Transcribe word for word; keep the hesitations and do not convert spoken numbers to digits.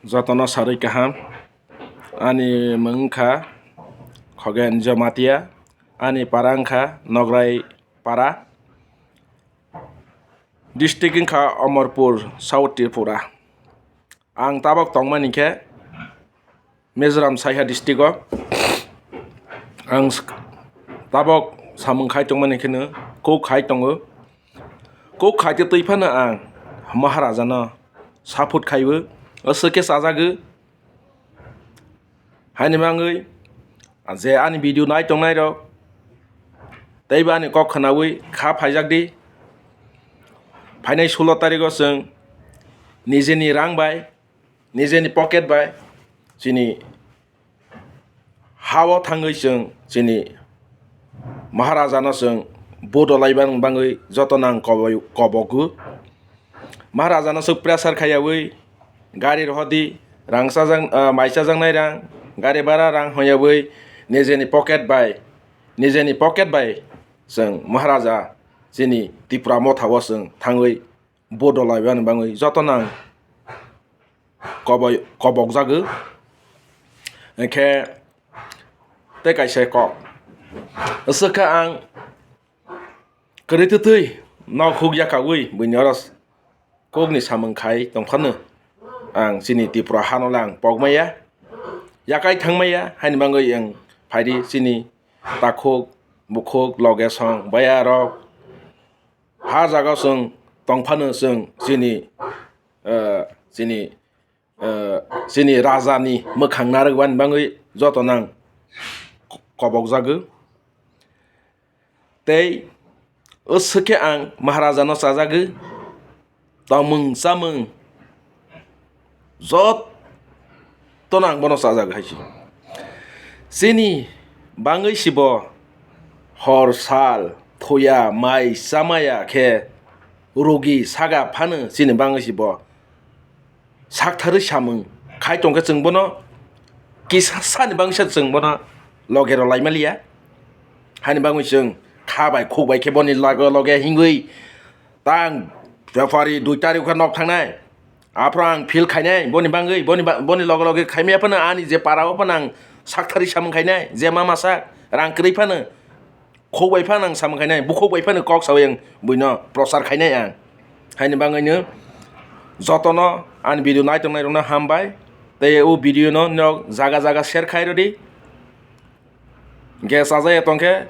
Jotono sarwi kaham. Ani mung wngkha Khogen Jamatia. Ani para wngkha Nograi para. District wngkha Omorpur, South Tripura. Ang tabok tongmani khe Mizoram Saiha district o. Ang s-, tabok samung khai tongmani kheno kok khai tongo. Kok khai tei twi phano ang Maharaja no support khaiwi aswk khe chajago. Haini bagwi je ani video nai tongnai rok teibo ani kok khwnawi kha phaijak di. Phainai sulo tarikgo chwng nijeni rang bai, nijeni pocket bai chini ha-o thangwi chwng chini Maharaja no chwng vote rwlaiba bagwi jotono ang koboi-, kobogo. Maharaja no chwng pressure khaiyawi gari rohordi, rang chajak, ah, mai chajaknai rang, gari bhara rang hwnyawi nijeni pocket bai, nijeni pocket bai chwng Maharaja chini Tipra Motha o chwng thangwi vote rwlaibani bagwi jotono ang koboi-, kobokjago. Hinkhe tei kaisa kok. Aswk khe ang kwrwi twtwi nok huk yakawi buini oro kokni samung khai tongphano ang chini Tripura hano le ang pokmaya, yakai thangmaya, haini bagwi ang phaidi chini takhuk, bukhuk, loge song, baya rok, ha jaga chwng tongphano chwng chini, eh, chini, eh, chini raja ni mwkhang narwkbani bagwi joto nang kobokjago. Tei aswk khe ang Maharaja no chajago, tongmung chamung jotono ang bono chajago hai se. Chini bagwi se bo hor sal thoya mai chamaya khe rugi saga phano chini bagwi se bo saktharwi samung khai tongkhe chwng bono kisa sani bagwi se chwng bono loge rwlai maliya. Haini bagwi chwng kha bai khuk bai khe boni loge loge himwi tang February dui tarik khe nok thangnai. Aphuru ang feel khainai boni bagwi, boni ba-, boni loge loge khaimaya phano ani je para o phano ang saktharwi samung khainai, je mama sak rang kwrwi phano khuk bai phano ang samung khainai, bukhuk bai phano kok sawi ang buino prochar khainai ang. Haini bagwino jotono ani video naitongnai rokno hambai, tei o video no nok jaga jaga share khai rwdi. Gas chajaya tongkhe